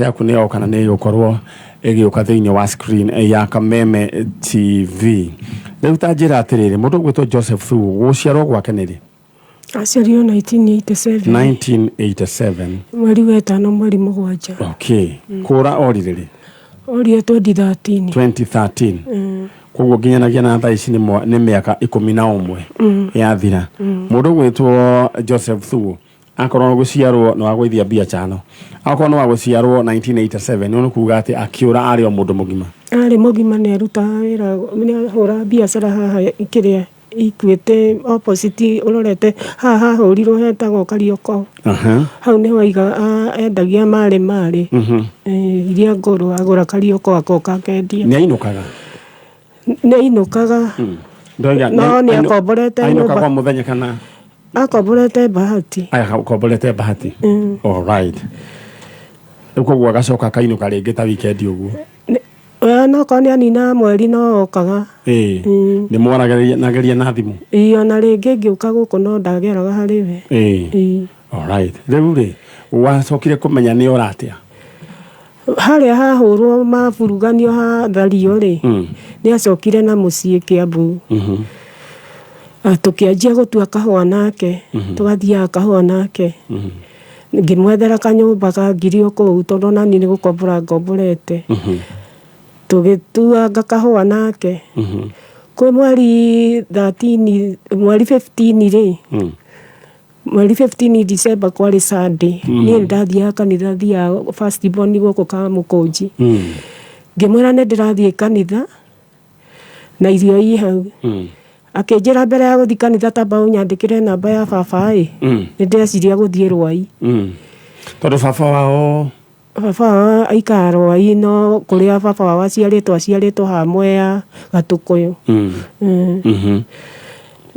Yaku nĩ yoka na nĩ ĩgũkorwo ĩgĩũka thĩinĩ wa screen ya Kameme TV. Rĩu ta njĩra atĩrĩrĩ, mũndũ ũgwĩtwo Joseph Thuo gũciarwo gwake nĩ rĩ? Aciarirwo 1987. 1987. Mweri wa ĩtano mweri 7. Okay. Kũra orire rĩ? Orire 2013. 2013. Koguo nginyanagia na thaa ici nĩ mĩaka 11 yathira. Mũndũ ũgwĩtwo Joseph Thuo akorwo gũciarwo nĩ wagũithia mbia chano, akorwo nĩ wa gũciarwo 1987, nĩ kuga atĩ akĩũra arĩ o mũndũ mũgima. Arĩ mũgima, nĩ arutaga wĩra, nĩ ahũra biacara haha kĩrĩa Equity opposite, ũrorete haha hahũrirwo hetagwo Karioko. Hau nĩho aiga endagia marĩ marĩ iria ngũrũ, agũra Karioko agoka akendia. Nĩ ainũkaga? Nĩ ainũkaga. Ndoiga No nĩ akomborete ainũkaga nyũmba. o mũthenya kana? Akomborete Bahati. Aya, akomborete Bahati. All right. Rĩu koguo agacoka akainũka rĩngĩ ta weekend ũguo? No korwo nĩ anina mweri no okaga. Ĩĩ. Nĩ mwaragĩria na thimũ? Ĩĩ, ona rĩngĩ ngĩũka gũkũ no ndageraga harĩ we. Ĩĩ. All right. Rĩu rĩ, wacokire kũmenya nĩ ora atĩa? Harĩa hahũrwo maburuganio hathario rĩ, nĩ acokire na mũciĩ Kĩambu. Tũkĩanjia gũtua kahũa nake, tũgathiaga kahũa nake. Ngĩmwethera kanyũmba ka ngiri o kũu tondũ ona niĩ nĩ gũkombora ngomborete. Tũgĩtuanga kahũa nake. Kwĩ mweri 13, mweri 15 rĩ, mweri 15 December kwarĩ Sunday. Niĩ nĩ ndathiaga kanitha, thiaga first born gũkũ Kamũkũnji. Ngĩmwĩra nĩ ndĩrathiĩ kanitha na irio i hau. Akĩnjĩra mbere ya gũthiĩ kanitha tamba ũnyandĩkĩre namba ya baba ĩ. Nĩ ndĩreciria gũthiĩ Rwai. Tondũ baba wao? Baba wao aikara Rwai, no kũrĩa baba wao aciarĩtwo, aciarĩtwo haha Mwea Gatũkũyũ.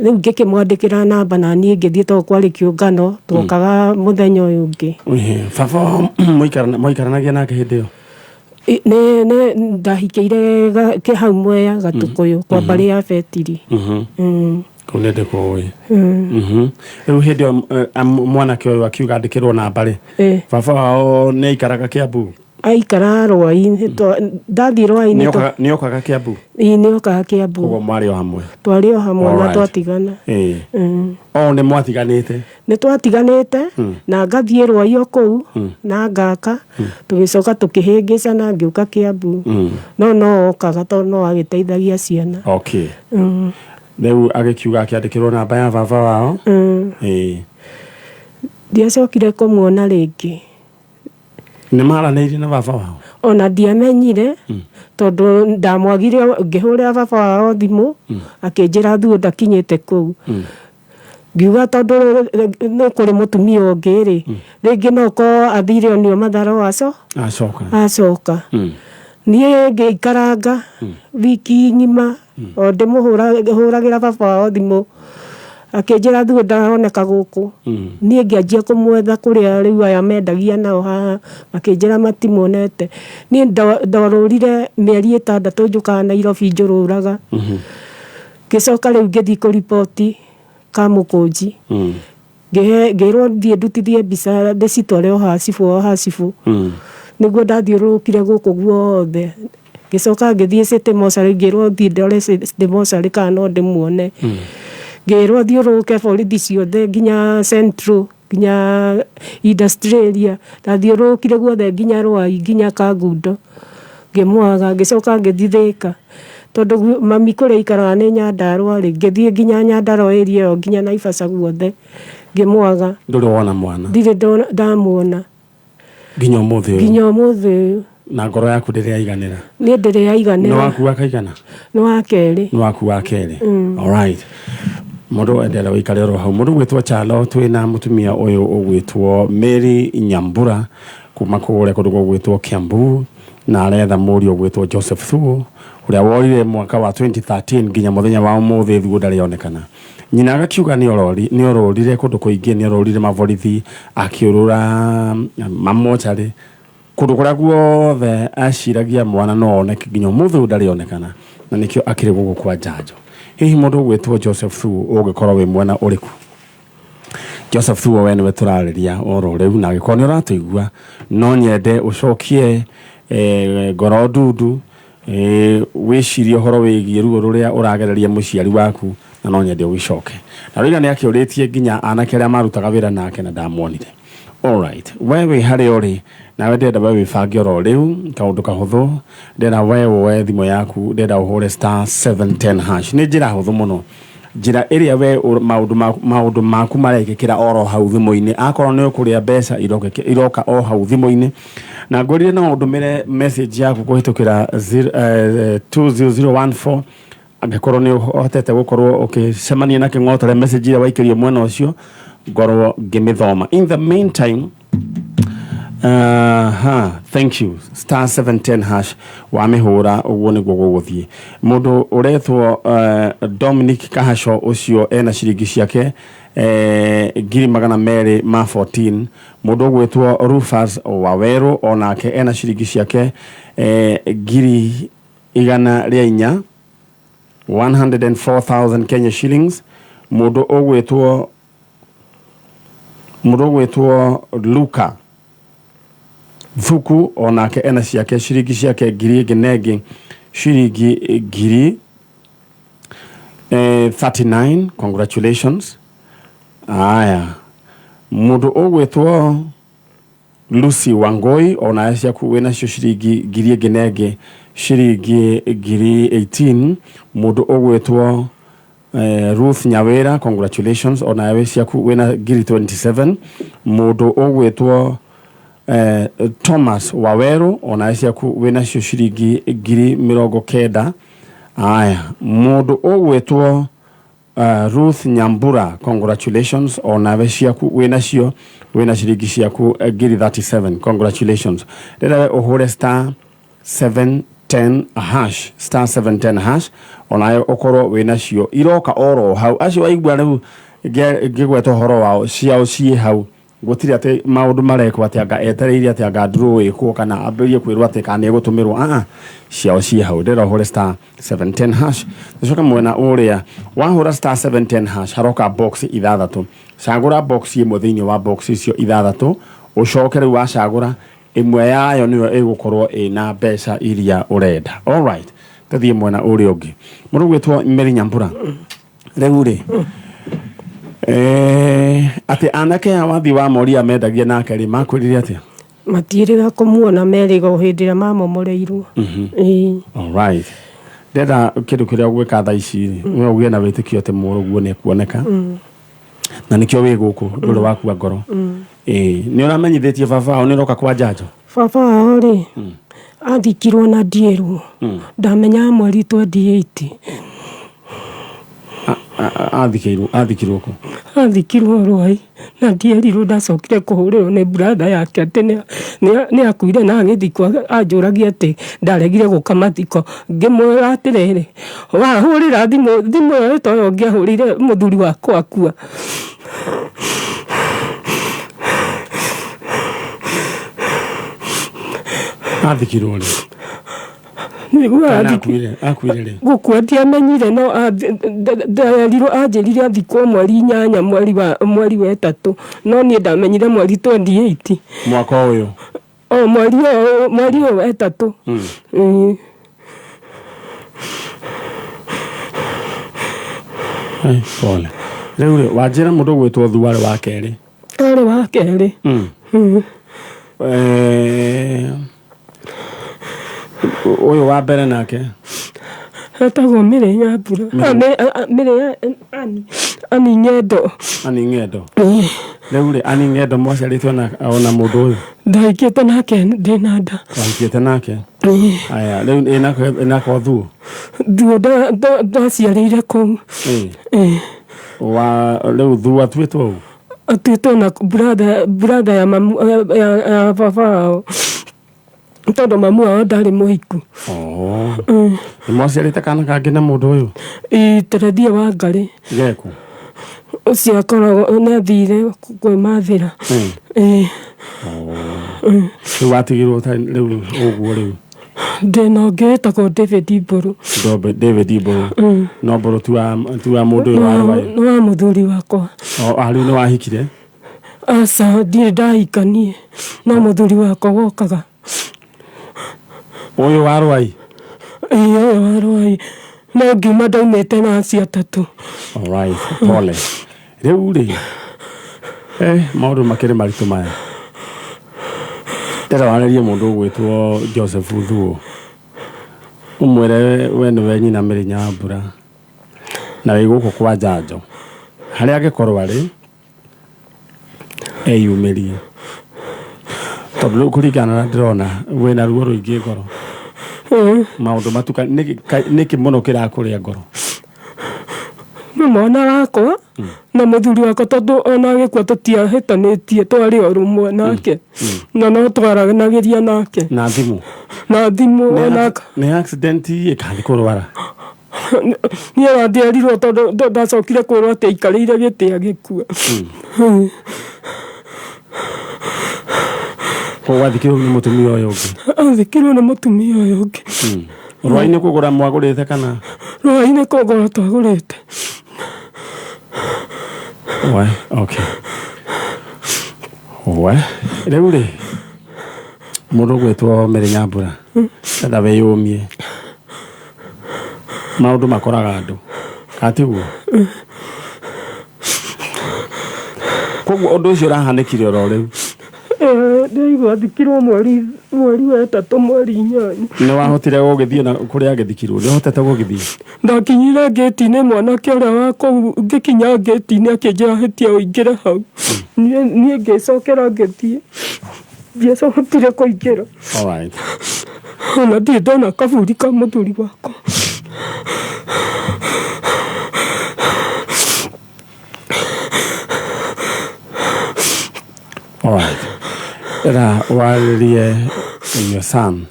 Rĩu ngĩkĩmwandĩkĩra namba na niĩ ngĩthiĩ tondũ kwarĩ kĩũngano twokaga mũthenya ũyũ ũngĩ. Baba wao mũikaranagia nake hĩndĩ ĩyo? Nĩ ndahikĩire hau Mwea Gatũkũyũ kwa mbarĩ ya Betiri. Kũu nĩ ndĩkũĩ. Rĩu hĩndĩ ĩyo mwanake ũyũ akiuga andĩkĩrwo namba rĩ, baba wao nĩ aikaraga Kĩambu? Aikara Rwai, ndathiĩ Rwai nĩ Nĩ okaga Kĩambu? Ĩĩ, nĩ okaga Kĩambu. Koguo mwarĩ o hamwe? Twarĩ o hamwe na twatigana. O nĩ mwatiganĩte? Nĩ twatiganĩte na ngathiĩ Rwai o kũu na ngaka, tũgĩcoka tũkĩhĩngĩcana ngĩũka Kĩambu. No no okaga tondũ no agĩteithagia ciana. Okay. Rĩu agĩkiuga akĩandĩkĩrwo namba ya baba wao. Ndiacokire kũmuona rĩngĩ. Nĩ maranĩirie na baba wao? Ona ndiamenyire tondũ ndamwagire, ngĩhũrĩra baba wao thimũ akĩnjĩra Thuo ndakinyĩte kũu. Ngiuga tondũ nĩ kũrĩ mũtumia ũngĩ rĩ, rĩngĩ no korwo athire onio matharo aco Acoka. Acoka. Niĩ ngĩikaranga wiki ng'ima o ndĩmũhũragĩra baba wao thimũ, akĩnjĩra Thuo ndaroneka gũkũ. Niĩ ngĩanjia kũmwetha kũrĩa rĩu aya mendagia nao haha, makĩnjĩra matimuonete. Niĩ ndorũrire mĩeri 6 njũkaga Nairobi njũrũraga. Ngĩcoka rĩu ngĩthiĩ kũriboti Kamũkũnji. Ngĩrwo thiĩ ndutithie mbica ndĩcitware o ha cibũ o ha cibũ. Nĩguo ndathiũrũrũkire gũkũ guothe. Ngĩcoka ngĩthiĩ City Mortuary, ngĩrwo thiĩ ndore City Mortuary kana no ndĩmuone. Ngĩrwo thiũrũrũke borithi ciothe nginya Central, nginya Industrial area. Ndathiũrũrũkire guothe nginya Rwai, nginya Kangundo, ngĩmwaga. Ngĩcoka ngĩthiĩ Thĩka tondũ mami kũrĩa aikaraga nĩ Nyandarũa rĩ, ngĩthiĩ nginya Nyandarũa area ĩyo nginya Naivasha guothe ngĩmwaga. Ndũrĩ wona mwana? Ndirĩ ndamuona. Nginya ũmũthĩ ũyũ? Nginya ũmũthĩ ũyũ. Na ngoro yaku ndĩrĩ yaiganĩra? Niĩ ndĩrĩ yaiganĩra. Nĩ waku wa kaigana? Nĩ wa kerĩ. Nĩ waku wa kerĩ. Alright. Mũndũ endelea ũikare oro hau. Mũndũ ũgwĩtwo Chalo, twĩna mũtumia ũyũ ũgwĩtwo Mary Nyambura kuma kũrĩa kũndũ gũgwĩtwo Kiambu, na aretha mũriũ ũgwĩtwo Joseph Thuo ũrĩa worire mwaka wa 2013, nginya mũthenya wa ũmũthĩ Thuo ndarĩ onekana. Nyina agakiuga nĩ orũrire kũndũ kũingĩ, nĩ orũrire maborithi, akĩũrũra mamocarĩ, kũndũ kũrĩa guothe aciragia mwana no oneke, nginya ũmũthĩ ũyũ ndarĩ onekana, na nĩkĩo akĩrĩ gũkũ kwa njanjo. Hihi mũndũ ũgwĩtwo Joseph Thuo ũngĩkorwo wĩ mwena ũrĩkũ? Joseph Thuo, we nĩwe tũrarĩria oro rĩu, na angĩkorwo nĩ ũratũigua, no nyende ũcokie ngoro ndundu, wĩcirie ũhoro wĩgiĩ ruo rũrĩa ũragereria mũciari waku, na no nyende ũgĩcoke na rĩrĩa nĩ akĩũrĩtie nginya anake arĩa marutaga wĩra nake na ndamuonire. Alright, we wĩ harĩa ũrĩ nawe, ndĩrenda we wĩbange oro rĩu kaũndũ kahũthũ. Ndĩrenda we woe thimũ yaku, ndĩrenda ũhũre *710#. Nĩ njĩra hũthũ mũno, njĩra ĩrĩa we maũndũ maku marekĩkĩra oro hau thimũ-inĩ. Akorwo nĩ ũkũrĩa mbeca, iroka o hau thimũ-inĩ. Na ngwĩrire no ũndũmĩre message yaku kũhĩtũkĩra 20014 angĩkorwo nĩ ũhotete gũkorwo ũkĩcemania na kĩng'otore, message ĩrĩa waikĩrio mwena ũcio ngorwo ngĩmĩthoma. In the meantime, thank you. *710# wamĩhũra ũguo nĩguo gũgũthiĩ. Mũndũ ũretwo Dominic Kahaco, ũcio ena ciringi ciake 214,000. Mũndũ ũgwĩtwo Rufus Wawerũ onake ena ciringi ciake 104,000, 104,000 Kenya shillings. Mũndũ ũgwĩtwo Luka Thuku onake ena ciake ciringi ciake ngiri ĩngĩ na ĩngĩ ciringi ngiri 39. Congratulations. Aya, mũndũ ũgwĩtwo Lucy Wangoi, onawe ciaku wĩnacio ciringi ngiri ĩngĩ na ĩngĩ ciringi ngiri 18. Mũndũ ũgwĩtwo Ruth Nyawira, congratulations, onawe ciaku wĩna ngiri 27. Mũndũ ũgwĩtwo Thomas Waweru, onawe ciaku wĩnacio ciringi ngiri 90. Aya, mũndũ ũgwĩtwo Ruth Nyambura, congratulations, onawe ciaku wĩnacio, wĩna ciringi ciaku ngiri 37. Congratulations. Rĩrĩa we ũhũre *710#, *710#, onawe ũkorwo wĩnacio iroka oro hau. Acio waigua rĩu ngĩgweta ũhoro wao, ciao ciĩ hau. Gũtirĩ atĩ maũndũ marekwo atĩ anga etereire atĩ anga draw ĩkwo kana ambĩrĩrie kwĩrwo atĩ kana nĩ egũtũmĩrwo. Aa, ciao ciĩ hau. Ndĩrenda ũhũre *710#. Tũcoke mwena ũrĩa wahũra *710# haroka box ithathatũ. Cagũra box ĩmwe thĩinĩ wa box icio ithathatũ, ũcoke rĩu wacagũra ĩmwe yayo nĩyo ĩgũkorwo ĩna mbeca iria ũrenda. Alright, tũthiĩ mwena ũrĩa ũngĩ. Mũndũ gwĩtwo Mary Nyambura, rĩu rĩ atĩ anake aya wathiĩ wa moria mendagia nake rĩ, makwĩrire atĩa? Matiĩrĩga kũmuona, merĩga o hĩndĩ ĩrĩa mamomoreirwo. Ĩĩ. Alright, ndenda kĩndũ kĩrĩa ũgwĩka thaa ici rĩ, we ũgĩe na wĩtĩkio atĩ mũrũguo nĩ ekuoneka, na nĩkĩo wĩ gũkũ, ndũrĩ wakua ngoro. Ĩĩ, nĩ ũramenyithĩtie baba wao nĩ ũroka kwa njanjo? Baba wao rĩ, athikirwo na ndiĩrwo, ndamenyaga mweri 28. Athikirwo kũ? Athikirwo Rwai na ndierirwo. Ndacokire kũhũrĩrwo nĩ brother yake atĩ nĩ akuire na agĩthikwo. Anjũragia atĩ ndaregire gũka mathiko. Ngĩmwĩra atĩrĩrĩ, wahũrĩra thimũ ĩyo ĩto ĩyo ũngĩahũrĩire mũthuri wakwa akua. Athikirwo rĩ? Nĩguo. Kana akuire rĩ? Gũkua ndiamenyire, no nderirwo, anjĩrire athikwo mweri 8, mweri wa 3, no niĩ ndamenyire mweri 28. Mwaka ũyũ? O mweri ũyũ wa 3. Ĩĩ. Ai, pole. Rĩu rĩ, wanjĩra mũndũ ũgwĩtwo Thuarĩ wa kerĩ? Arĩ wa kerĩ. Ũyũ wa mbere nake? Etagwo Mĩrĩ Nyambura. Ah, Mĩrĩ Ani Ng'endo. Ani Ng'endo. Rĩu rĩ, Ani Ng'endo mwaciarĩtwo na ona mũndũ ũyũ? Ndahikĩte nake ndĩna nda. Wahikĩte nake? Aya, rĩu ĩnako Thuo? Thuo, ndaciarĩire kũu. Ĩĩ. Wa rĩu Thuo atuĩtwo ũũ? Atuĩtwo na brother ya mamu, ya baba wao, tondũ mamu wao ndarĩ mũhiku. Oh. Nĩ mwaciarĩte kana kangĩ na mũndũ ũyũ? Ĩĩ, Terethia wa Ngarĩ. Geku? Ũcio akoragwo nĩ athire kwĩmathĩra. Ĩĩ. Rĩu watigirwo rĩu ũguo rĩu? Ndĩna ũngĩ wĩtagwo David Mbũrũ. David Mbũrũ. No Mbũrũ ti wa mũndũ ũyũ wa Rwai? Nĩ wa mũthuri wakwa. O rĩu nĩ wahikire? Aca, ndirĩ ndahikanie, no mũthuri wakwa wokaga. Ũyũ wa Rwai? Ĩĩ, ũyũ wa Rwai. No ngiuma ndaumĩte na acio atatũ. Alright, pole. Rĩu rĩ, maũndũ makĩrĩ maritũ maya. Ndĩrenda warĩrie mũndũ ũgwĩtwo Joseph Thuo. Ũmwĩre we nĩwe nyina Mary Nyambura na wĩ gũkũ kwa Njanjo. Harĩa angĩkorwo arĩ, eyumĩrie. Tondũ rĩu kũringana na ndĩrona wĩna ruo rũingĩ ngoro. Maũndũ matuka nĩkĩ mũno kĩrakũrĩa ngoro? Nĩ mwana wakwa na mũthuri wakwa, tondũ ona agĩkua tũtiahĩtanĩtie, twarĩ o rũmwe nake na no twaranagĩria nake. Na thimũ? Na thimũ onaka. Nĩ accident ĩ kana nĩ kũrwara? Niĩ ona ndierirwo, tondũ ndacokire kwĩrwo atĩ aikarĩire gĩtĩ agĩkua. Koguo athikirwo nĩ mũtumia ũyũ ũngĩ? Athikirwo nĩ mũtumia ũyũ ũngĩ. Rwai-inĩ kũgũra mwagũrĩte kana? Rwai-inĩ kũgũra twagũrĩte. We, okay. We, rĩu rĩ, mũndũ ũgwĩtwo Mary Nyambura, enda wĩyũmie. Maũndũ makoraga andũ, atiguo? Koguo ũndũ ũcio ũrahanĩkire oro rĩu? Ndĩraigua athikirwo mweri wa ĩtatũ, mweri 8. Nĩ wahotire gũgĩthiĩ na kũrĩa agĩthikirwo? Nĩ ũhotete gũgĩthiĩ? Ndakinyire ngĩti-inĩ, mwanake ũrĩa wa kũu, ngĩkinya ngĩti-inĩ akĩnjĩra hĩtia ũingĩre hau. Niĩ ngĩcokera ngĩthiĩ, ndiacokire kũingĩra. Alright. Ona ndirĩ ndona kaburi ka mũthuri wakwa. Alright. Ĩra warĩrie your son.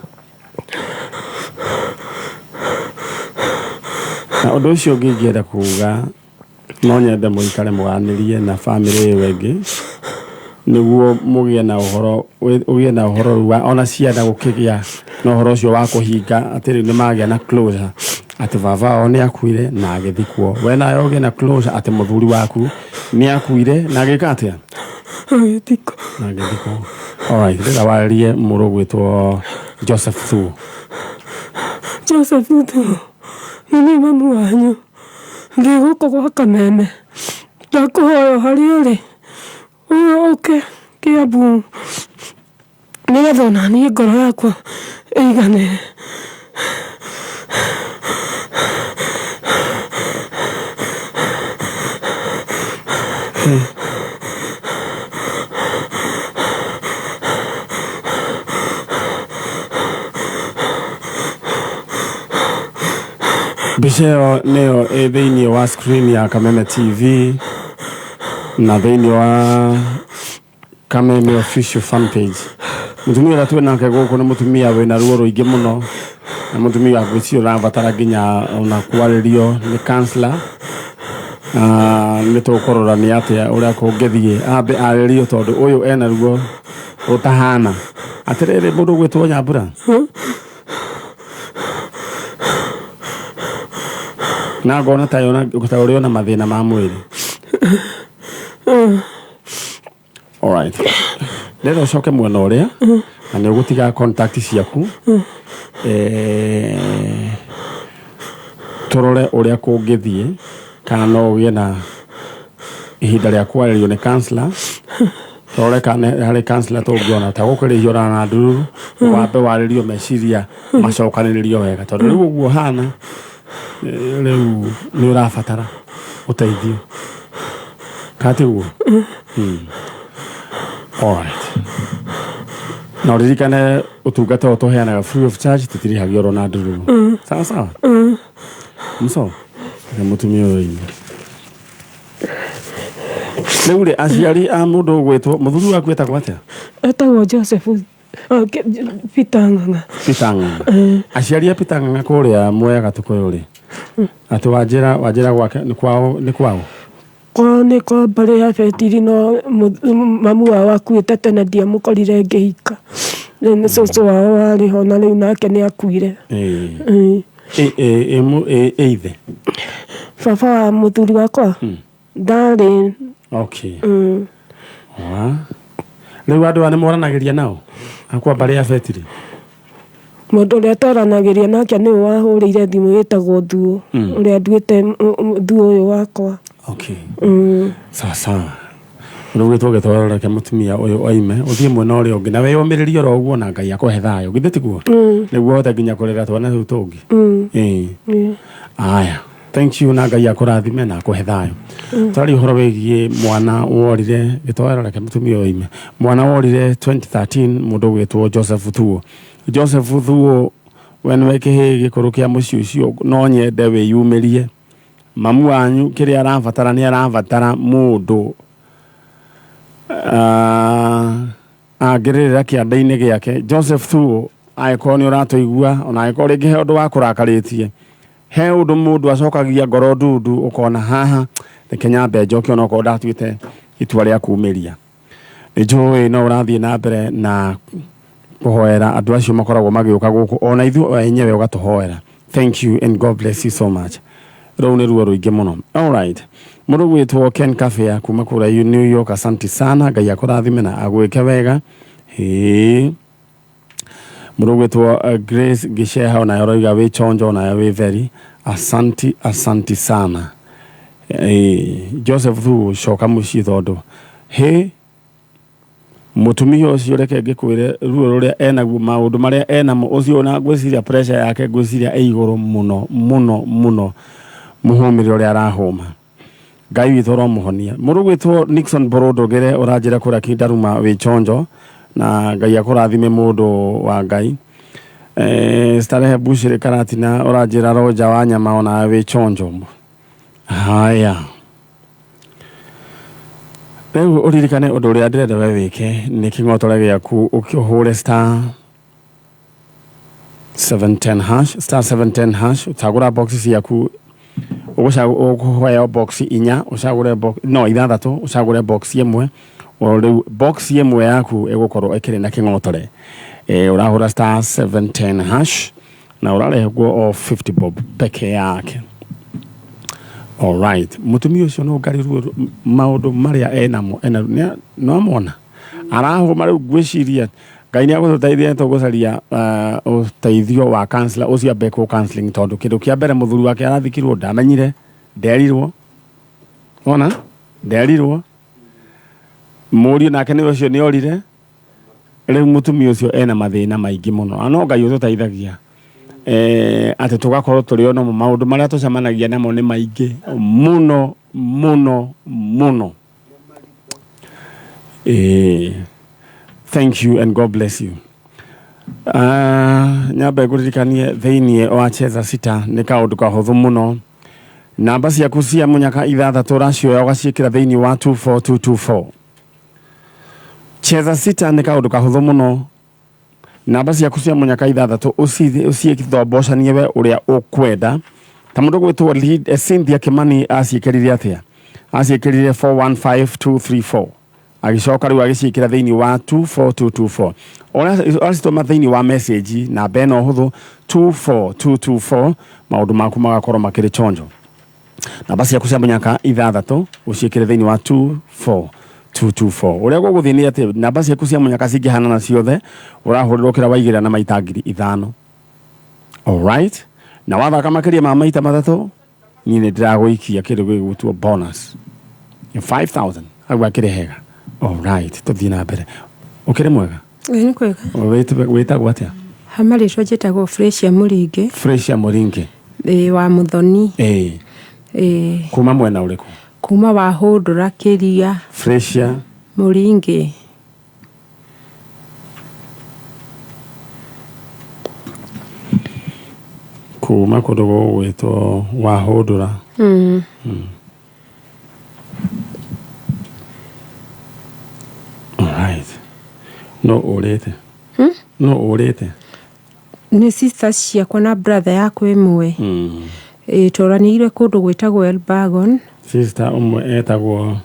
Na ũndũ ũcio ũngĩ ingĩenda kuga, no nyende mũikare mũganĩrie na bamĩrĩ ĩyo ĩngĩ, nĩguo mũgĩe na ũhoro, ũgĩe na ũhoro rĩu wa ona ciana gũkĩgĩa na ũhoro ũcio wa kũhinga atĩ rĩu nĩ magĩa na closure atĩ baba wao nĩ akuire na agĩthikwo. We nawe ũgĩe na closure atĩ mũthuri waku nĩ akuire na agĩka atĩa? Agĩthikwo. Na agĩthikwo. Alright, ndĩrenda warĩrie mũrũ ũgwĩtwo Joseph Thuo. Joseph Thuo, nĩ niĩ mamu wanyu. Ndĩ gũkũ gwa Kameme. Ndakũhoya harĩa ũrĩ, ũke Kĩambu nĩgetha ona niĩ ngoro yakwa ĩiganĩre. Mbica ĩyo nĩyo ĩ thĩinĩ wa screen ya Kameme TV na thĩinĩ wa Kameme official fan page. Mũtumia ũrĩa twĩ nake gũkũ nĩ mũtumia wĩna ruo rũingĩ mũno, na mũtumia ngwĩciria ũrabatara nginya ona kwarĩrio nĩ counselor. Nĩ tũkũrora nĩ atĩa ũrĩa kũngĩthiĩ ambe arĩrio, tondũ ũyũ ena ruo rũtahana. Atĩrĩrĩ, mũndũ ũgwĩtwo Nyambura, na ngona ta ũrĩ ona mathĩna ma mwĩrĩ. Alright. Ndĩrenda ũcoke mwena ũrĩa na nĩ ũgũtiga contact ciaku, tũrore ũrĩa kũngĩthiĩ, kana no ũgĩe na ihinda rĩa kwarĩrio nĩ counselor, tũrore kana harĩ counselor tũngĩona ta gũkĩrĩhio ona na ndururu, wambe warĩrio meciria macokanĩrĩrio wega, tondũ rĩu ũguo hana, rĩu nĩ ũrabatara ũteithio, katiguo? Alright. Na ũririkane ũtungata ũyũ tũheanaga free of charge, tũtirĩhagio oro na ndururu. Sawa sawa. Mso, reke mũtumia ũyũ oime. Rĩu rĩ, aciari a mũndũ ũgwĩtwo mũthuri waku etagwo atĩa? Etagwo Joseph Peter Ng'ang'a. Peter Ng'ang'a. Aciari a Peter Ng'ang'a kũrĩa Mwea Gatũkũyũ rĩ, atĩ wanjĩra gwake nĩ kwao, nĩ kwao? Kwao nĩ kwa mbarĩ ya Betiri, no mamu wao akuĩte tene, ndiamũkorire ngĩhika. Nĩ cũcũ wao warĩ ho na rĩu nake nĩ akuire. Ĩĩ. Ĩĩ. Ĩ ithe? Baba wa mũthuri wakwa ndarĩ. Okay. Wa. Rĩu andũ aya nĩ moranagĩria nao? Akwa mbarĩ ya Betiri? Mũndũ ũrĩa twaranagĩria nake nĩwe wahũrĩire thimũ wĩtagwo Thuo, ũrĩa nduĩte Thuo ũyũ wakwa. Okay. Sawa sawa. Rĩu gwĩtwo gĩtwaro reke mũtumia ũyũ oime ũthiĩ mwena ũrĩa ũngĩ na wĩyũmĩrĩrie oro ũguo na Ngai akũhe thayũ githĩ tiguo? Nĩguo ũhote nginya kũrera twana tũu tũngĩ. Ĩĩ. Aya. Thank you na Ngai akũrathime na akũhe thayũ. Tũraria ũhoro wĩgiĩ mwana worire gĩtoero reke mũtumia ũyũ oime. Mwana worire 2013 mũndũ ũgwĩtwo Joseph Thuo. Joseph Thuo we nĩwe kĩhĩĩ gĩkũrũ kĩa mũciĩ ũcio no nyende wĩyumĩrie. Mamu wanyu kĩrĩa arabatara nĩ arabatara mũndũ angĩrĩrĩra kĩanda-inĩ gĩake. Joseph Thuo angĩkorwo nĩ ũratũigua ona angĩkorwo rĩngĩ he ũndũ wakũrakarĩtie, he ũndũ mũndũ acokagia ngoro ndundu ũkona haha reke nyambe njoke onokorwo ndatuĩte itua rĩa kumĩria. Nĩ njũĩ no ũrathiĩ na mbere na kũhoera andũ acio makoragwo magĩũka gũkũ ona ithuĩ enyewe ũgatũhoera. Thank you and God bless you so much. Rũu nĩ ruo rũingĩ mũno. Alright. Mũndũ gwĩtwo Ken Kafea kuma kũrĩa New York, asante sana. Ngai akũrathime na agwĩke wega. Ĩĩ. Mũndũ gwĩtwo Grace Gicheha onaye ũroiga wĩ chonjo onaye wĩ very. Asanti, asanti sana. Ĩĩ. Joseph Thuo coka mũciĩ tondũ hĩ mũtumia ũcio reke ngĩkwĩre ruo rũrĩa enaguo maũndũ marĩa enamo ũcio na ngwĩciria pressure yake ngwĩciria ĩ igũrũ mũno mũno mũno mũhũmĩre ũrĩa arahũma. Ngai witũ ũromũhonia. Mũndũ gwĩtwo Nixon Borondũgĩre ũranjĩra kũrĩa Kindaruma wĩ chonjo na Ngai akũrathime mũndũ wa Ngai. Starehe Bushiri Karatina ũranjĩra Roja wa nyama ona wĩ chonjo. Haya. Rĩu ũririkane ũndũ ũrĩa ndĩrenda we wĩke nĩ kĩng'otore gĩaku ũkĩhũre star 710 hash, star 710 hash, ũcagũra box ciaku ũkũheo box inya ũcagũre box no ithathatũ ũcagũre box ĩmwe o rĩu box ĩmwe yaku ĩgũkorwo ĩkĩrĩ na kĩng'otore. Ũrahũra star 710 hash na ũrarehwo o 50 bob peke yake. Alright. Mũtumia ũcio no ngarĩ ruo maũndũ marĩa enamo ena no amona arahũma rĩu ngwĩciria Ngai nĩ agũtũteithia tũgũcaria ũteithio wa counselor ũcio ambe kũ counseling tondũ kĩndũ kĩa mbere mũthuri wake arathikirwo ndamenyire nderirwo ona nderirwo mũriũ nake nĩ ũcio nĩ orire rĩu mũtumia ũcio ena mathĩna maingĩ mũno na no Ngai ũtũteithagia atĩ tũgakorwo tũrĩ o namo maũndũ marĩa tũcemanagia namo nĩ maingĩ mũno mũno mũno. Thank you and God bless you. Nyambe ngũririkanie thĩinĩ wa Cheza Sita nĩ kaũndũ kahũthũ mũno. Namba ciaku cia mũnyaka ithathatũ ũracioya ũgaciĩkĩra thĩinĩ wa 24224. Cheza Sita nĩ kaũndũ kahũthũ mũno. Namba ciaku cia mũnyaka ithathatũ ũciĩthombocanie we ũrĩa ũkwenda. Ta mũndũ gwĩtwo Cynthia Kimani aciĩkĩrire atĩa? Aciĩkĩrire 415234. Agĩcoka rĩu agĩciĩkĩra thĩinĩ wa 24224. Ũracitũma thĩinĩ wa message namba ĩno hũthũ 24224 maũndũ maku magakorwo makĩrĩ chonjo. Namba ciaku cia mũnyaka ithathatũ ũciĩkĩre thĩinĩ wa 24224. Ũrĩa gũgũthiĩ nĩ atĩ namba ciaku cia mũnyaka cingĩhanana ciothe ũrahũrĩrwo kĩrĩa waigĩrĩra na maita 5,000. Alright. Na wathaka makĩria ma maita matatũ niĩ nĩ ndĩragũikia kĩndũ gĩgwĩtwo bonus 5,000 hau akĩrĩ hega. Alright, tũthiĩ na mbere. Ũkĩrĩ mwega? Nĩ kwega. Wĩtagwo atĩa? Hama rĩtwa njĩtagwo Fresia Mũringi. Fresia Mũringi. Ĩĩ wa Mũthoni. Ĩĩ. Ĩĩ. Kuma mwena ũrĩkũ? Kuma wa Hũndũra Kĩria. Fresia Mũringi. Kuma kũndũ gũgwĩtwo wa Hũndũra. Alright. No ũrĩte? No ũrĩte? Nĩ sisters ciakwa na brother yakwa ĩmwe. Ĩĩ tũranĩire kũndũ gwĩtagwo Elbagon. Sister ũmwe etagwo?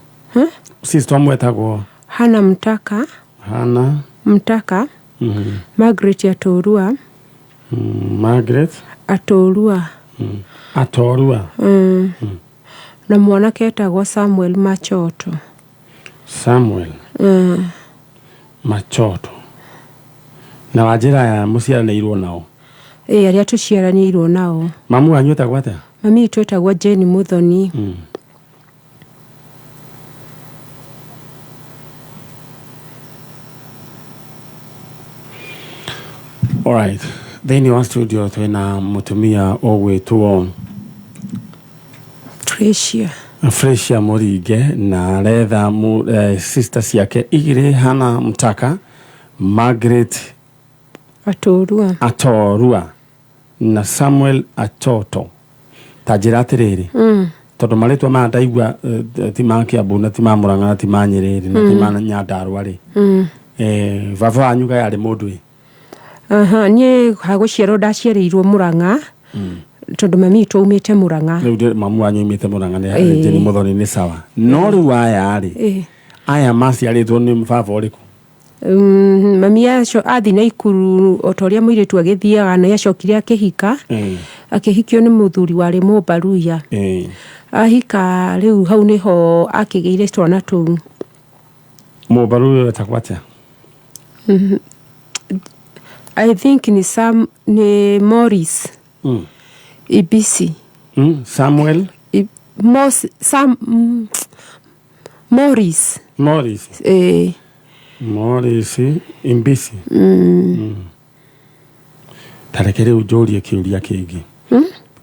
Sister ũmwe etagwo? Hana Mtaka. Hana Mtaka. Margaret Atorua. Margaret Atorua. Atorua. Na mwanake etagwo Samuel Machoto. Samuel Machoto. Na wanjĩra aya mũciaranĩirwo nao? Ĩĩ, arĩa tũciaranĩirwo nao. Mamu wanyu etagwo atĩa? Mami witũ etagwo Jane Muthoni. Alright. Thĩinĩ wa studio twĩna mũtumia ũgwĩtwo Tricia. Fresia Mũringe, na aretha sister ciake igĩrĩ, Hana Mtaka, Margaret Atorua. Atorua na Samuel Achoto. Ta njĩra atĩrĩrĩ, tondũ marĩtwa maya ndaigua ti ma Kiambu na ti ma Murang'a na ti ma Nyĩrĩ na ti ma Nyandarua rĩ, baba wanyu kaĩ arĩ mũndũ ĩ? Aha, niĩ hagũciarwo ndaciarĩirwo Murang'a, tondũ mami witũ aumĩte Murang'a. Rĩu mamu wanyu aumĩte Murang'a nĩ Jane Muthoni, nĩ sawa. No rĩu aya rĩ, aya maciarĩtwo nĩ baba ũrĩkũ? Mami aco athi Naikuru o ta ũrĩa mũirĩtu agĩthiaga, nĩ acokire akĩhika. Akĩhikio nĩ mũthuri warĩ Mũmbaruya. Ahika rĩu hau nĩho akĩgĩire twana tũu. Mũmbaruya etagwo atĩa? I think ni Sam, ni Morris Ibisi. Samuel. Mos, Sam, Morris. Morris. Morris Imbisi. Ta reke rĩu njũrie kĩũria kĩngĩ,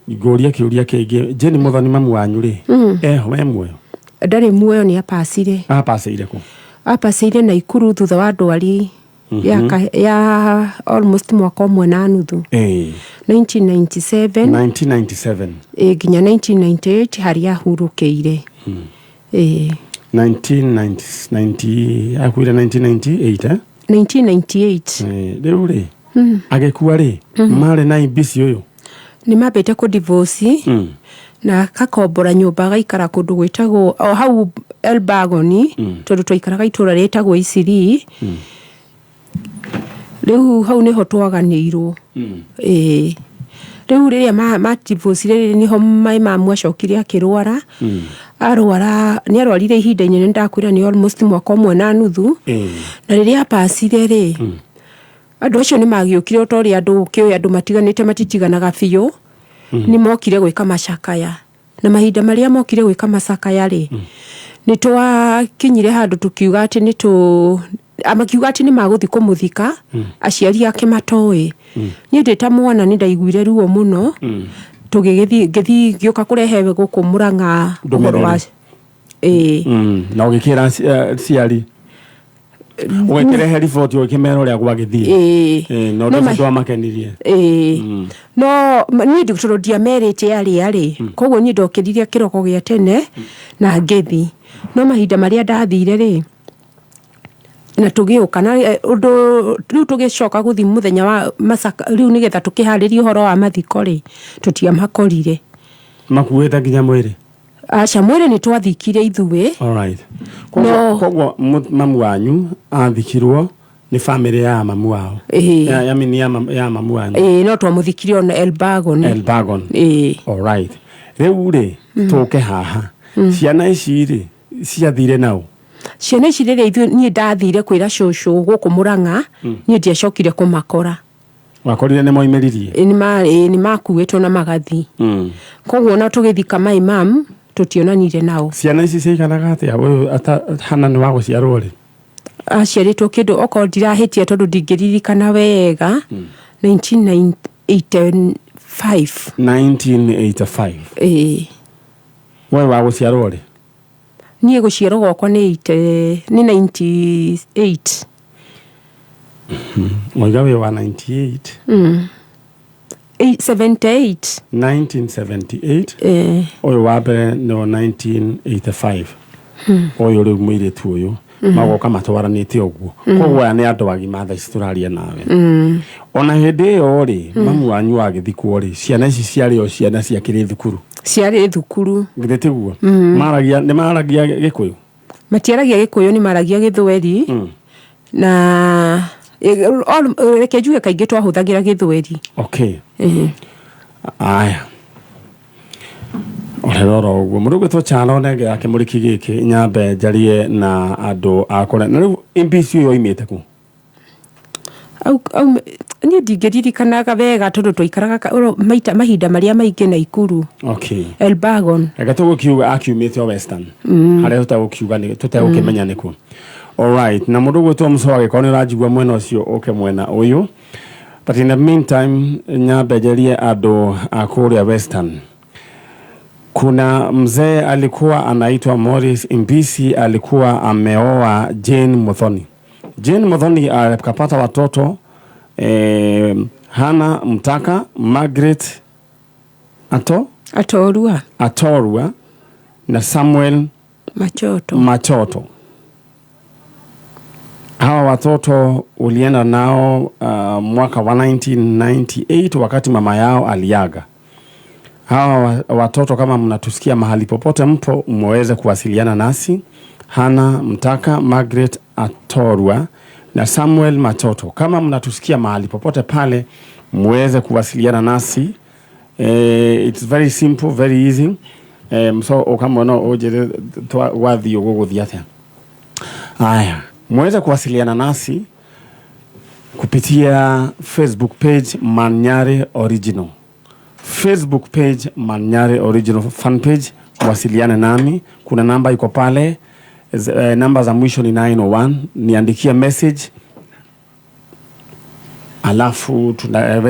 ngũrie kĩũria kĩngĩ. Jane Muthoni, mamu wanyu rĩ, eho, e muoyo? Ndarĩ muoyo, nĩ apacire. Apacĩire kũ? Apacĩire Naikuru thutha wa ndwari ya almost mwaka ũmwe na nuthu. 1997. 1997. Nginya 1998 harĩa ahurũkĩire. 1990, akuire 1998, eh? 1998. Rĩu rĩ, agĩkua rĩ, marĩ na Imbisi ũyũ? Nĩ mambĩte kũ divorce na akakombora nyũmba, agaikara kũndũ gwĩtagwo o hau Elbagon, tondũ twaikaraga itũra rĩtagwo Isiri. Rĩu hau nĩho twaganĩirwo. Ĩĩ, rĩu rĩrĩa ma divorce rĩrĩ, nĩho mai mamu acokire akĩrwara. Arwara, nĩ arwarire ihinda inene, ndakwĩra nĩ almost mwaka ũmwe na nuthu. Na rĩrĩa apacire rĩ, andũ acio nĩ magĩũkire, o ta ũrĩa andũ kĩũĩ andũ matiganĩte matitiganaga biũ. Nĩ mokire gwĩka macakaya, na mahinda marĩa mokire gwĩka macakaya rĩ, nĩ twakinyire handũ tũkiuga atĩ nĩ tũ makiuga atĩ nĩ magũthiĩ kũmũthika aciari ake matoĩ. Niĩ ndĩ ta mwana nĩ ndaiguire ruo mũno. Tũgĩgĩthiĩ, ngĩthiĩ ngĩũka kũrehe gũkũ Mũrang'a ũhoro wa Ndũmĩrĩri. Ĩĩ. Na ũgĩkĩra ciari, ũgĩkĩrehe riboti, ũgĩkĩmera ũrĩa gwagĩthiĩ? Ĩĩ. Na No ũndũ ũcio ndwamakenirie? Ĩĩ, no niĩ tondũ ndiamerĩte arĩa rĩ, koguo niĩ ndokĩrire kĩroko gĩa tene na ngĩthi. No mahinda marĩa ndathire rĩ, na tũgĩũka na ũndũ rĩu tũgĩcoka gũthiĩ mũthenya wa macaka rĩu nĩgetha tũkĩharĩrie ũhoro wa mathiko rĩ, tũtiamakorire. Makuĩte nginya mwĩrĩ? Aca, mwĩrĩ nĩ twathikire ithuĩ. Alright. No. Koguo mamu wanyu athikirwo nĩ famĩlĩ ya mamu wao? Ĩĩ. Ya mini ya mamu wanyu? Ĩĩ, no twamũthikire ona Elbagon. Elbagon. Ĩĩ. Alright. Rĩu rĩ, tũke haha, ciana ici rĩ, ciathire nao? Ciana ici, rĩrĩa ithuĩ niĩ ndathire kwĩra cũcũ gũkũ Mũrang'a, niĩ ndiacokire kũmakora. Wakorire nĩ moimĩririe? Ĩ, nĩ makuĩtwo na magathi. Koguo ona tũgĩthika my mam tũtionanire nao. Ciana ici ciaiganaga atĩa? Ũyũ Hana nĩ wa gũciarwo rĩ? Aciarĩtwo kĩndũ, okorwo ndirahĩtia, tondũ ndingĩririkana wega, 1985. 1985? Ĩĩ. We wa gũciarwo rĩ? Niĩ gũciarwo gwakwa nĩ 80, nĩ 98. Waiga wĩ wa 98? 78. 1978. Ĩĩ. Ũyũ wa mbere nĩ wa 1985, ũyũ rĩu mũirĩtu ũyũ magoka matwaranĩte ũguo. Koguo aya nĩ andũ agima thaa ici tũraria nawe. Ona hĩndĩ ĩyo rĩ, mamu wanyu agĩthikwo rĩ, ciana ici ciarĩ o ciana ciakĩrĩ thukuru? Ciarĩ thukuru. Githĩ tiguo? Maragia, nĩ maragia Gĩkũyũ? Matiaragia Gĩkũyũ, nĩ maragia Gĩthweri. Na Reke njuge kaingĩ twahũthagĩra Gĩthweri. Okay. Eh. Aya, ũrerora ũguo mũndũ ũgwĩtwo Chalo nenge yake mũrĩki gĩkĩ nyambe njarie na andũ a kũrĩa. Na rĩu MPC ũyũ oimĩte kũ? Niĩ ndingĩririkanaga wega tondũ twaikaraga maita mahinda marĩa maingĩ Naikuru. Okay. Elbagon. Reke tũgũkiuga akiumĩte o Western, harĩa tũtegũkiuga tũtegũkĩmenya nĩkũ. Alright, na mũndũ ũgwĩtwo Mũco, angĩkorwo nĩ ũranjigua mwena ũcio, ũke mwena ũyũ. But in the meantime, nyambe njarie andũ a kũrĩa Western. Kuna mzee alikuwa anaitwa Morris Imbisi, alikuwa ameoa Jane Muthoni. Jane Muthoni akapata watoto Hana Mtaka, Margaret Ato Atorua. Atorua na Samuel Machoto. Machoto. Hawa watoto ulienda nao mwaka wa 1998 wakati mama yao aliaga. Hawa watoto, kama mnatusikia mahali popote mpo, mweze kuwasiliana nasi. Hana Mtaka, Margaret Atorwa na Samuel Machoto. Kama mnatusikia mahali popote pale, mweze kuwasiliana nasi. It's very simple, very easy. So ukamwona ujire wathiĩ ũgũgũthiĩ atĩa. Aya, mweze kuwasiliana nasi kupitia Facebook page Manyare Original. Facebook page Manyare Original fan page, wasiliane nami. Kuna namba iko pale, namba za mwisho ni 901. Niandikie message alafu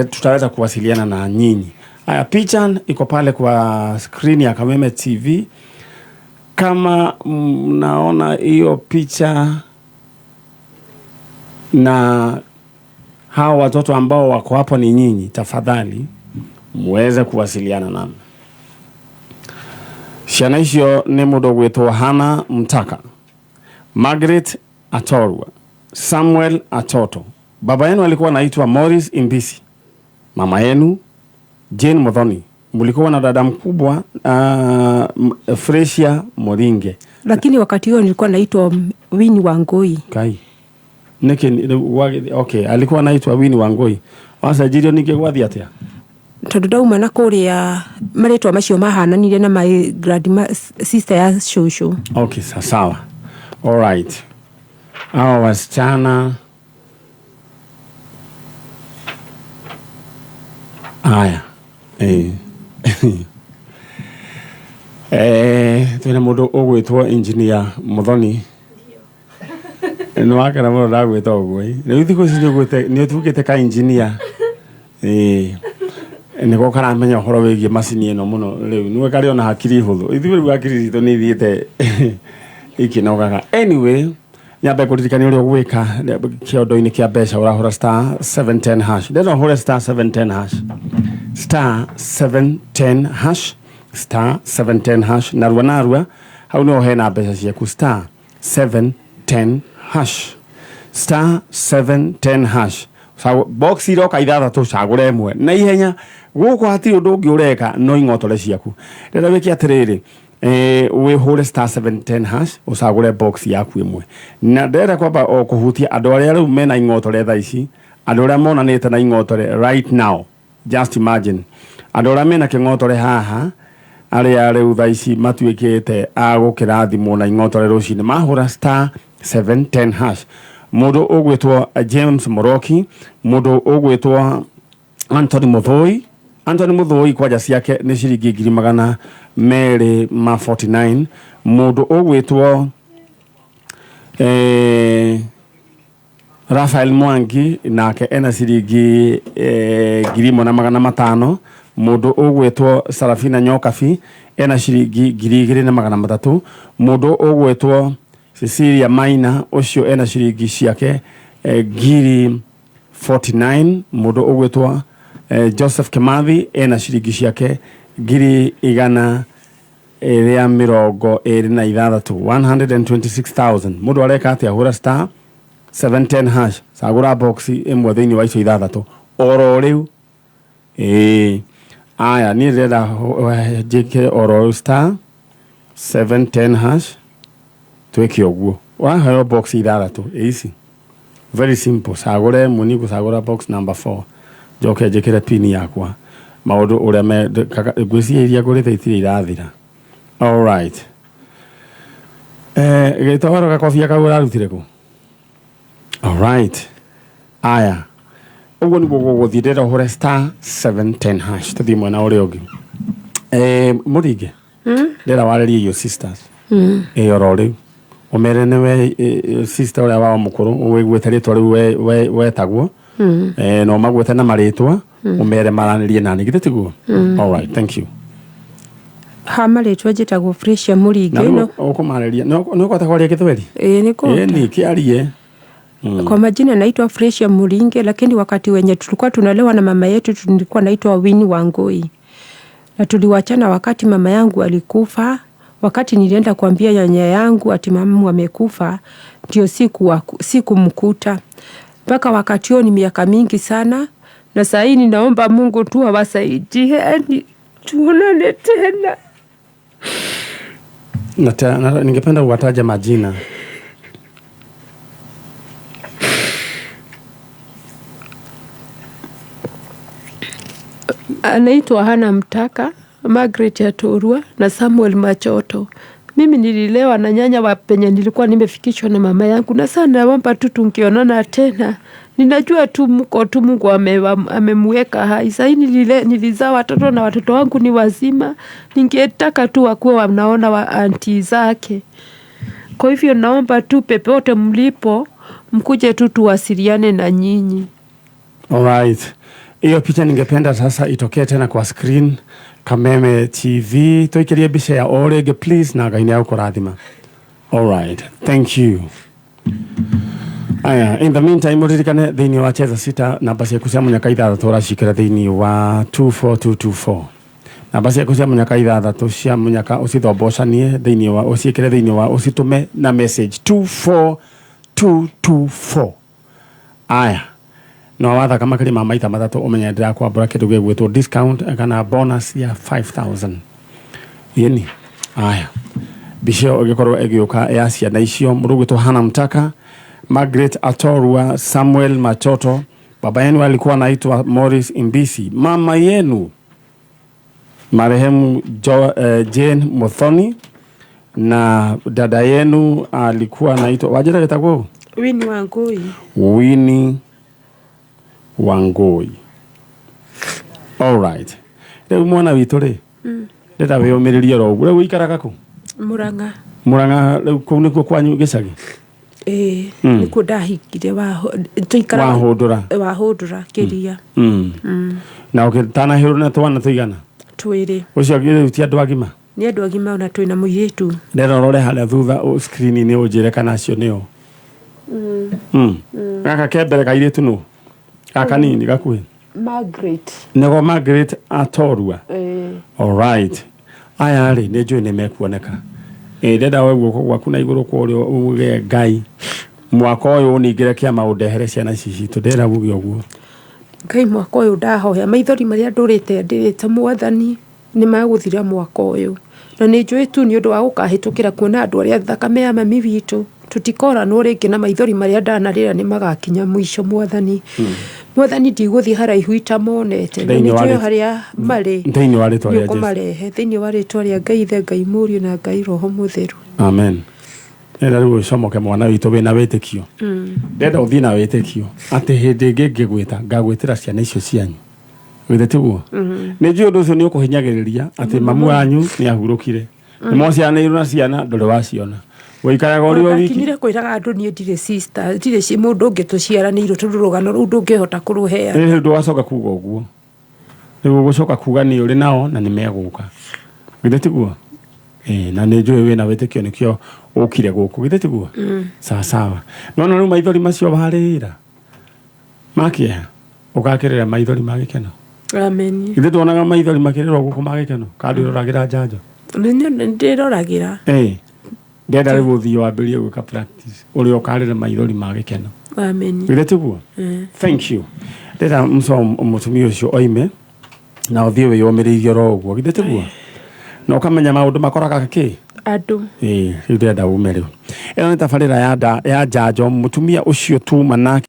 tutaweza kuwasiliana na nyinyi. Aya, picha iko pale kwa screen ya Kameme TV. Kama mnaona hiyo picha na hawa watoto ambao wako hapo ni nyinyi, tafadhali muweze kuwasiliana nami. Ciana icio nĩ mũndũ ũgwĩtwo Hana Mtaka, Margaret Atorwa, Samuel Atoto. Baba yenu alikuwa anaitwa Morris Imbisi, mama yenu Jane Muthoni. Mlikuwa na dada mkubwa Fresia Moringe. Lakini wakati huo nilikuwa naitwa Winnie Wangui. Kai. Niki, okay, alikuwa anaitwa Winnie Wangui. Wacenjirio ningĩ gwathiĩ atĩa? Tondũ ndauma na kũrĩa marĩtwa macio mahananire na my grandma, sister ya shosho. Okay, sawa. All right. Hawa wasichana, aya. Twĩna mũndũ ũgwĩtwo Engineer Muthoni. Nĩ wakena mũno ndagwĩta ũguo. Rĩu thikũ ici nĩ ũtuĩkĩte ka engineer. Nĩko karamenya ũhoro wĩgiĩ macini ĩno mũno rĩu nĩwe karĩ ona hakiri hũthũ. Ithuĩ rĩu hakiri citũ nĩ ithiĩte ikĩnogaga. Anyway, nyambe kũririkania ũrĩa ũgwĩka kĩondo-inĩ kĩa mbeca. Ũrahũra star 710 hash. Ndĩrenda ũhũre star 710 hash, star 710 hash, star 710 hash, narua narua. Hau nĩho hena mbeca ciaku. Star 710 hash, star 710 hash. Box iroka ithathatũ, cagũre ĩmwe na ihenya. Gũkũ hatirĩ ũndũ ũngĩ ũreka no ing'otore ciaku. Rĩrĩa wĩke atĩrĩrĩ, wĩhũre star 710 hash, ũcagũre box yaku ĩmwe. Na ndĩrenda kwamba o kũhutia andũ arĩa rĩu mena ing'otore thaa ici, andũ arĩa monanĩte na ing'otore right now. Just imagine andũ arĩa mena kĩng'otore haha, arĩa rĩu thaa ici matuĩkĩte a gũkĩrathimwo na ing'otore rũcinĩ mahũra star 710 hash. Mũndũ ũgwĩtwo James Moroki, mũndũ ũgwĩtwo Anthony Muthoi. Anthony Muthoi kwanja ciake nĩ ciringi 249,000. Mũndũ ũgwĩtwo Rafael Mwangi nake ena ciringi 1,500. Mũndũ ũgwĩtwo Sarafina Nyokabi ena ciringi 2,300. Mũndũ ũgwĩtwo Cecilia Maina ũcio ena ciringi ciake 49,000. Mũndũ ũgwĩtwo Joseph Kimathi ena ciringi ciake 126,000, 126,000. Mũndũ areka atĩa? Hũra star 710 hash, cagũra box ĩmwe thĩinĩ wa icio ithathatũ oro rĩu. Ĩĩ, aya, niĩ ndĩrenda njĩke oro star 710 hash. Twĩke ũguo, ũraheo box ithathatũ. Ĩ ici Very simple, cagũre ĩmwe, niĩ ngũcagũra box number 4, njoke njĩkĩre pin yakwa. Maũndũ ũrĩa me ngwĩciria iria ngũrĩte itirĩ irathira. Alright, gĩtowero gakobia kau ũrarutire kũ? Alright, aya, ũguo nĩguo gũgũthiĩ. Ndĩrenda ũhũre star 710 hash. Tũthiĩ mwena ũrĩa ũngĩ. Mũringe, ndĩrenda warĩrie your sisters ĩ oro rĩu, ũmere nĩwe sister ũrĩa wao mũkũrũ wĩguĩte rĩtwa rĩu wetagwo, na ũmagwĩte na marĩtwa, ũmere maranĩrie nani, githĩ tiguo? Alright, thank you. Ha marĩtwa njĩtagwo Fresia Na Mũringi. rĩu No ũkũmarĩria nĩ ũkũhota kwaria gĩthweri? Ĩĩ, nĩ kũhota. Ĩni kĩarie. Kwa majina naitwa Fresia Muringe, lakini wakati wenye tulikuwa tunalewa na mama yetu tulikuwa naitwa Winnie Wangui, na tuliwachana wakati mama yangu alikufa. Wakati nilienda kuambia nyanya yangu ati mama amekufa, ndio sikumkuta mpaka wakati huo. Ni miaka mingi sana, na saa hii ninaomba Mungu tu awasaidie, yani tuonane tena. Ningependa uwataje majina. Anaitwa Hana Mtaka, Margaret Aturwa na Samuel Machoto. Mimi nililewa na nyanya wa penye nilikuwa nimefikishwa na mama yangu, na sana naomba tu tungionana tena. Ninajua tu mko tu, Mungu amemweka hai. Sahii nilizaa watoto na watoto wangu ni wazima. Ningetaka tu wakuwe wanaona wa anti zake. Kwa hivyo naomba tu pepote mlipo mkuje tu tuwasiliane na nyinyi. Alright. Hiyo picha ningependa sasa itokee tena kwa screen Kameme TV. Tuikirie mbica ya o rĩngĩ please, na Ngai nĩ agũkũrathima. Alright, thank you. Aya, in the meantime uririkane thĩinĩ wa Cheza Sita, namba ciaku cia mũnyaka ithathatũ ũracikĩra thĩinĩ wa 24224. Namba ciaku cia mũnyaka ithathatũ cia mũnyaka ũcithombocanie thĩinĩ wa, ũciĩkĩre thĩinĩ wa, ũcitũme na message 24224. Aya, no wathaka makĩria ma maita matatũ, ũmenye ndĩrakwambũra kĩndũ gĩgwĩtwo discount kana bonus ya 5000 yeni. Aya, mbica ĩyo ĩgĩkorwo ĩgĩũka ya ciana icio, mũndũ ũgwĩtwo Hana Mtaka, Margaret Atorwa, Samuel Machoto. Baba yenu alikuwa anaitwa Morris Imbisi, mama yenu marehemu Jane Muthoni, na dada yenu alikuwa anaitwa, wajira getagwo? Winnie Wangui. Winnie Wangui. Alright, rĩu mwana witũ rĩ, ndĩrenda wĩyũmĩrĩrie oro ũguo. Rĩu ũikaraga kũ? Murang'a. Murang'a. Rĩu kũu nĩkuo kwanyu gĩcagi? Ĩĩ, nĩkuo ndahikire, tũikaraga. Wahũndũra. Wahũndũra kĩria. Na ũgĩtanahĩrwo na twana tũigana? Twĩrĩ. Ũcio rĩu ti andũ agima? Nĩ andũ agima, ona twĩna mũirĩtu. Ndĩrenda ũrore harĩa thutha screen-inĩ, ũnjĩre kana acio nĩo. Gaka ke mbere kairĩtu nũ? Gaka nini gakuhĩ. Margaret. Nĩgo Margaret Atorua? Ĩĩ. Alright. Aya rĩ, nĩ njũĩ nĩ mekuoneka. Ĩ ndĩrenda woe guoko gwaku na igũrũ kwa ũrĩa, uge, "Ngai, mwaka ũyũ ũningĩre kĩama, ũndehere ciana ici citũ." Ndĩrenda uge ũguo. Ngai, mwaka ũyũ ndahoya, maithori marĩa ndũrĩte ndĩrĩte mwathani nĩ magũthira mwaka ũyũ, na nĩ njũĩ tu nĩ ũndũ wa gũkahĩtũkĩra kuona andũ arĩa thakame ya mami witũ, tũtikoranwo rĩngĩ, na maithori marĩa ndanarĩra nĩ magakinya mũico. Mwathani, mwathani, ndigũthiĩ haraihu itamonete, na Thĩinĩ nĩ wa njũĩ harĩa marĩ. Thĩinĩ wa rĩtwa Nĩ rĩa Jesu. ũkũmarehe thĩinĩ wa rĩtwa rĩa Ngai Ithe, Ngai Mũriũ na Ngai Roho Mũtheru. Amen. Ndĩrenda rĩu ũcomoke, mwana witũ, wĩna wĩtĩkio. Ndĩrenda ũthiĩ na wĩtĩkio atĩ hĩndĩ ĩngĩ ngĩgwĩta ngagwĩtĩra ciana icio cianyu, githĩ tiguo? Nĩ njũĩ ũndũ ũcio nĩ ũkũhinyagĩrĩria atĩ mamu wanyu nĩ ahurũkire, nĩ mociaranĩirwo na ciana ndũrĩ waciona, ũikaraga ũrĩ o wiki. Ndakinyire kwĩraga andũ niĩ ndirĩ sister, ndirĩ mũndũ ũngĩ tũciaranĩirwo, tondũ rũgano rũu ndũngĩhota kũrũheana. Rĩu ndũgacoka kuga ũguo, rĩu ũgũcoka kuga nĩ ũrĩ nao na nĩ megũka, githĩ tiguo? Ĩĩ, na nĩ njũĩ wĩna wĩtĩkio, nĩkĩo ũkire gũkũ, githĩ tiguo? Sawa sawa. Nona rĩu maithori macio warĩra ma kĩeha, ũgakĩrĩra maithori ma gĩkeno. Amen. Githĩ tuonaga maithori makĩrĩrwo gũkũ ma gĩkeno kandi ũroragĩra njanjo? Ndĩroragĩra. Ĩĩ, ndenda rĩu ũthiĩ wambĩrĩrie gwĩka practice ũrĩa ũkarĩra maithori ma gĩkeno. Amen. Githĩ tiguo? Thank you. Ndĩrenda mũtumia ũcio oime na ũthiĩ wĩyũmĩrĩirie oro ũguo, githĩ tiguo? Na ũkamenya maũndũ makoraga kĩ. Andũ. Ĩĩ, rĩu ndĩrenda ume rĩu. Ĩno nĩ tabarĩra ya nda ya njanjo. Mũtumia ũcio tuma nake.